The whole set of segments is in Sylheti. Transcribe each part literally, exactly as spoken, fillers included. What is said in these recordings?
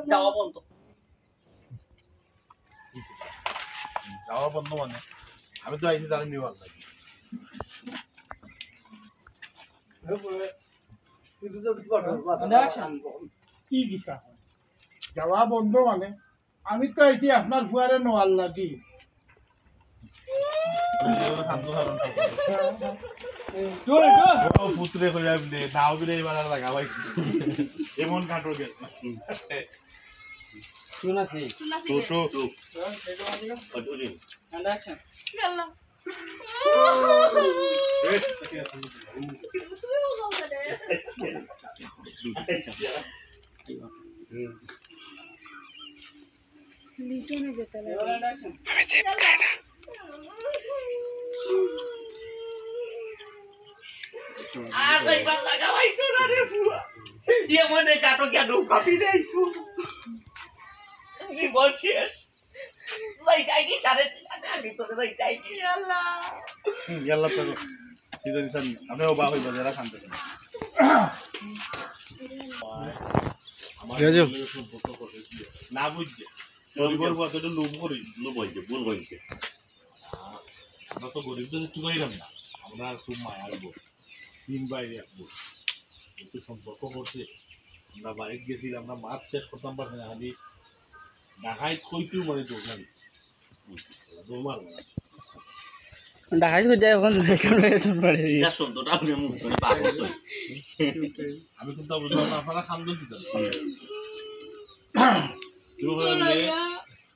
যাওয়া বন্ধ। যাওয়া বন্ধ মানে? আমি তো আইছি তারে নিবার লাগি। কি কিতা? যাওয়া বন্ধ মানে? আমি তো আইছি আপনার ফুয়ারে নেওয়ার লাগি। ও পুত্রে কইয়া বলে, নাও বলে এবার আর লাগা ভাই। এমন কাণ্ড গেছে। শুন আছি। তো, তো। And action. লিটনে যেতে লাগে। আমি চিপস খাই না। আর একবার লাগাবাইছো না রে ফুয়া। ইয়ে মনে কাটো কেন ভাবি নেইছো। জীবন শেষ। যাইতাই কি সাড়ে তিন হাজার ভিতরে যাইতাই কি? আল্লাহ। হুম, ইয়াল্লা তো। সিজন ইনসান, আপনি ও বাবা হইবা যারা খান থেকে। রাজু। না বুঝছে। গরিবর কথা তো লোভ করি। লোভ হইছে, ভুল হইছে। আমরা তো গরিব তো একটু বাইরাম না। আমরা খুব মায়ার গো। তিন ভাই এক বোন। একটু সম্পর্ক করছে। আমরা বাড়িতে গেছিলাম, আমরা মাছ শেষ করতাম পারছি না, খালি ডাকাইত কইতেও মানে দৌড়ানি। দৌড় মারবো না। ডাকাইত কই যায় এখন দুজন বেতন পারে। যা শব্দটা আপনি মুখ করে বার করছেন। আমি কোনটা বুঝলাম না, আপনারা খান্দন দিতেন। কি বলে?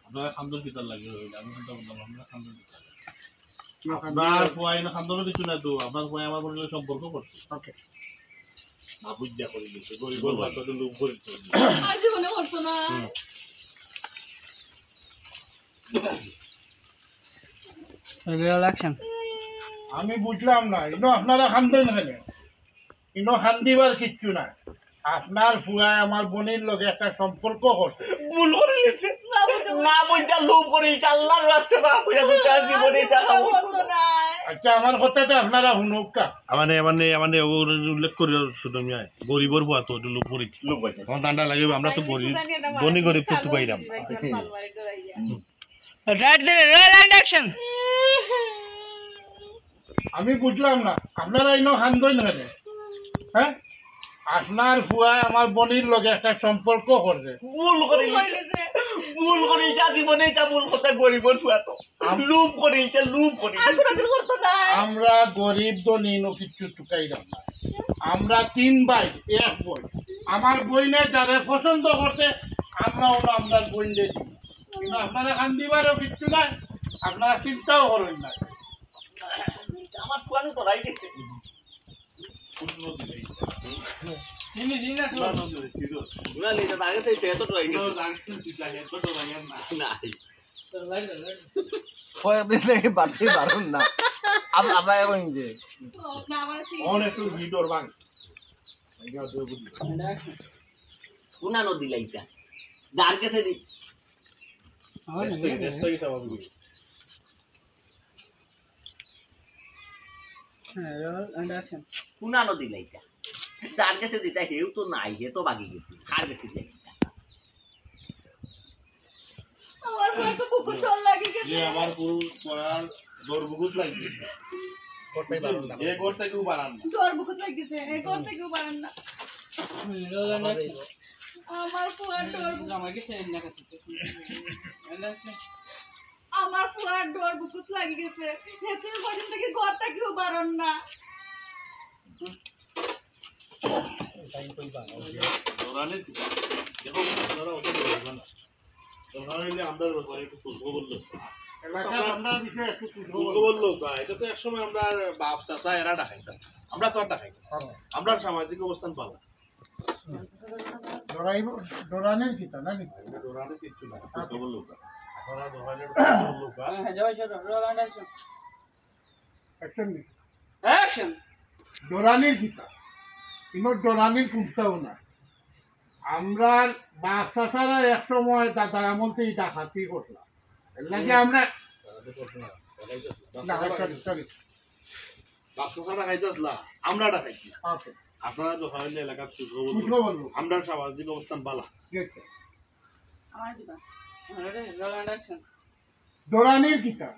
আপনারা খান্দন কিতার লাগে হইলে, আমি কোনটা বুঝলাম, আপনারা খান্দন কিতার লাগে। আপনার ফুয়াই না খান্দন কিছু না তো, আপনার ফুয়াই আমার বোনের সম্পর্ক করছে। ওকে। না বুঝা করে দিছে, গরিবর ভাত তো লোভ করে দিছে। আর জীবনে করতো না। হুম। Real action. আমি বুঝলাম না, ইনো আপনারা খান্দন কেনে? ইনো খান্দিবার কিচ্ছু নাই। আপনার ফুয়ায় আমার বোনের লগে একটা সম্পর্ক করছে। ভুল করে গেছে। না বুঝা লোভ করে গেছে। আল্লাহর রাস্তে বাপ হইয়া দুটা জীবনে দেখা করতো না। আচ্ছা, আমার কথাটা আপনারা হুনউক্কা। আমার নেই, আমার নেই, আমার নেই, ও উল্লেখ করি শুধু আমি আয়। গরিবর ফুয়া তো একটু লোভ করি। লোভ হইছে। তখন ঠান্ডা লাগে, আমরা তো গরিব, ধনী গরিব তো তুকাইরাম। Right there, roll and action. আমি বুঝলাম না, আপনারা ইনো খান্দন কেনে? হ্যাঁ, আপনার ফুয়ায় আমার বোনের লগে একটা সম্পর্ক করছে। ভুল করে গেছে। ভুল করে গেছে, জীবনে এটা ভুল কথা, গরিবর ফুয়া তো। আম- লোভ করে গেছে, লোভ করে গেছে। আমরা গরিব ধনী ইনো কিচ্ছু তুকাইরাম না। আমরা তিন ভাই এক বোন। আমার বইনে যারে পছন্দ করছে, আমরা ওনা আপনার বইনে দিব। কিন্তু আপনারা খান্দিবারও কিচ্ছু নাই, আপনারা চিন্তাও করেন না। আমার ফুয়ানো তো রাই গেছে। চিনি, চিনি না তো। না, না, না, চিনি। না, না, এটা আগে সেই চেয়ে তো ডরাই গেছে। না, না, না, না। না। কয়েকদিন থেকে বাড়তে পারুন না। আব-, আবার এখন যে। অনেক একটু ভিতর ভাঙছে। কুনা নদী লাইতা? যার গেছে দি-, আমার চেষ্টা কি, চেষ্টা কি স্বাভাবিক? হ্যাঁ, roll and action. কুনা নদী লাইতা? যার গেছে দিতা, হেউ তো নাই, হে তো বাগি গেছে। কার গেছে দিয়া দিতা? আমার ফুয়ার তো বুকুর ডর লাগি গেছে। যে আমার গরু করার ডর বুকুত লাগি গেছে। যে ঘর থেকে উবারান না। ডর বুকুত লাগি গেছে, এই ঘর থেকে উবারান না। Roll and action. আমার ফুয়ার ডর বুকুত। জামাই গেছে এমনি কাছে। And action. আমার ফুয়ার ডর বুকুত লাগি গেছে। হেতে কদিন থেকে ঘর থেকে উবারন না। ডরানির কিতা? দেখো, আপনারা অত ডরাইবা না। দরকার হইলে আমরার ব্যাপারে একটু খোঁজ খবর লও। এলাকার আমরার বিষয়ে একটু খোঁজ খবর খোঁজ খবর লও, কা? এটা তো একসময় আমরার বাপ চাচা এরা ডাকাইতা। আমরা তো আর ডাকাইতা না। হ্যাঁ। আমরার সামাজিক অবস্থান ভালা। ডরাইব-, ডরানির কিতা, না নি? এমনি ডরানির কিচ্ছু নাই। খোঁজ খবর লও, কা? আপনারা ডরানির খোঁজ খবর লও, কা? হ্যাঁ, হ্যাঁ, যাও, যাও, roll and action. Action নি? Action. ডরানির কিতা? ইনো ডরানির কুন্তাও না। আমরার বাপ চাচারা এক সময় দাদার আমলতে ই ডাকাতি করলা। এর লাগি হুম। আমরা ডাকাতি করছে না, ডাকাইছে না। না, ডাকাইছে না। Sorry, sorry. বাপ চাচা ডাকাইছে না, আমরা ডাকাইছি। Okay. আপনারা তো family এলাকার খোঁজ খবর খোঁজ খবর লও। আমরার সামাজিক অবস্থান ভালা। ঠিক আছে। আমার দিবা। আরে, রোল অ্যান্ড অ্যাকশন। দৌড়ানির কিতা?